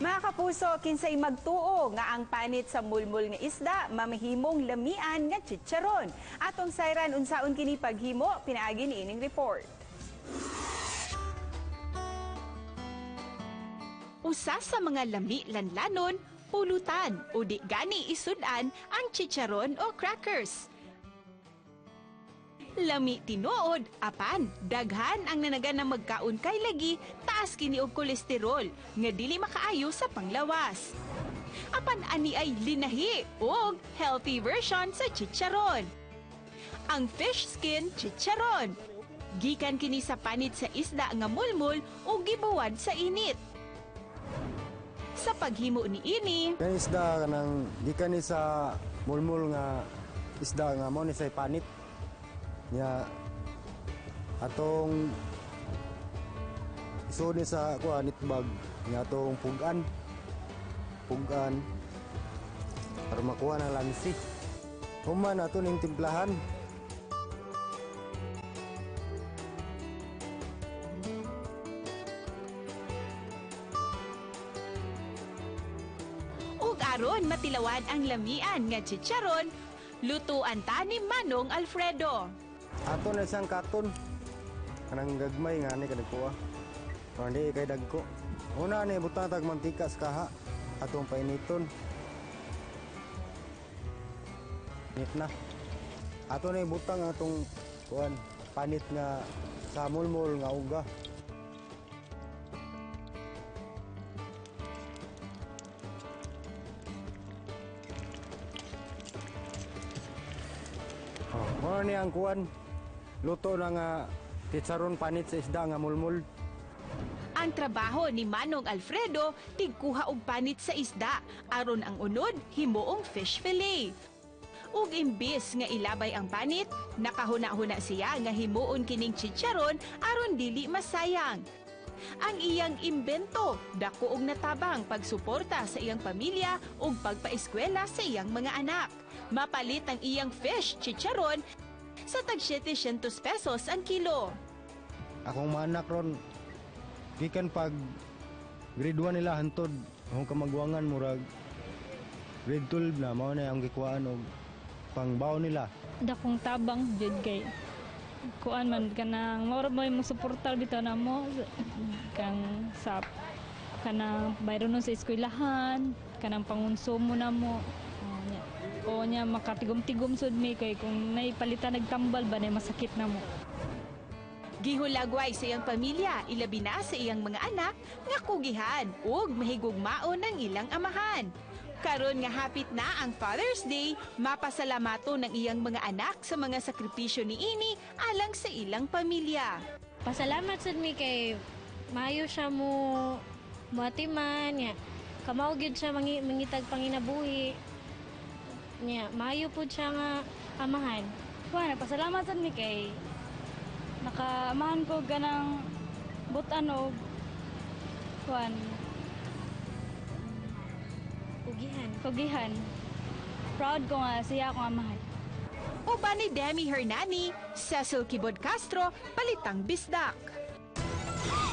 Mga kapuso, kinsay magtuo nga ang panit sa mulmul nga isda mamahimong lamian nga chicharon. Atong sayran unsaon kini paghimo, pinaagi ni ining report. Usa sa mga lami lanlanon, pulutan o di gani isud-an ang chicharon o crackers. Lami tinuod, apan daghan ang nanagan na magkaon kay lagi taas kini og kolesterol nga dili makaayo sa panglawas. Apan ani ay linahi og healthy version sa chicharon. Ang fish skin chicharon. Gikan kini sa panit sa isda nga mulmul o gibuwad sa init. Sa paghimo ni ini, Kani isda kanang gikan ni sa mulmul nga isda nga mao ni say panit. Nya atong isod ni sa kuan itbag nya atong pugan. Pugan para makuha ng lansi. Human ato ning timplahan. Ug aron matilawan ang lamian nga chicharon, lutuan ta ni Manong Alfredo. Ato na siyang katon. Kanang gagmay nga ni kadagkuha. Pero hindi kay dagko. Una ni butang tag mantika sa kaha atong painiton. Init na. Ato na butang atong kuan panit nga sa mulmul nga uga. Oh, mao ni ang kuan. Luto na nga chicharon panit sa isda nga mulmul. Ang trabaho ni Manong Alfredo tigkuha og panit sa isda aron ang unod himuong fish fillet. Ug imbis nga ilabay ang panit, nakahuna-huna siya nga himuon kining chicharon aron dili masayang. Ang iyang imbento, dako og natabang pagsuporta sa iyang pamilya ug pagpaeskwela sa iyang mga anak. Mapalit ang iyang fish chicharon sa tag 700 pesos ang kilo. Akong mga anak ron, gikan pag grade 1 nila hantod, akong kamagwangan murag grade 12 na, mao na ang gikuhaan og pangbaon nila. Dakong tabang jud kay kuan man kanang mao ra mo imong suportar bitaw na mo kang sa kanang bayron nun sa eskwelahan, kanang pangonsumo na mo. O nya makatigom-tigom sud mi kay kung naipalitan nagtambal ba na masakit na mo. Gihulagway sa iyang pamilya, ilabi na sa iyang mga anak nga kugihan ug mahigugmaon ng ilang amahan. Karon nga hapit na ang Father's Day, mapasalamato ng iyang mga anak sa mga sakripisyo niini alang sa ilang pamilya. Pasalamat sad mi kay maayo siya mo moatiman nya. Kamao gyud siya mangitag panginabuhi. Nya, maayo pud siya nga amahan. Kuan, pasalamat sad mi kay nakaamahan ko ganang butan og kuan. Kugihan. Kugihan. Proud ko nga siya akong amahan. Uban ni Demi Hernani, Cecil Kibod Castro, Balitang Bisdak.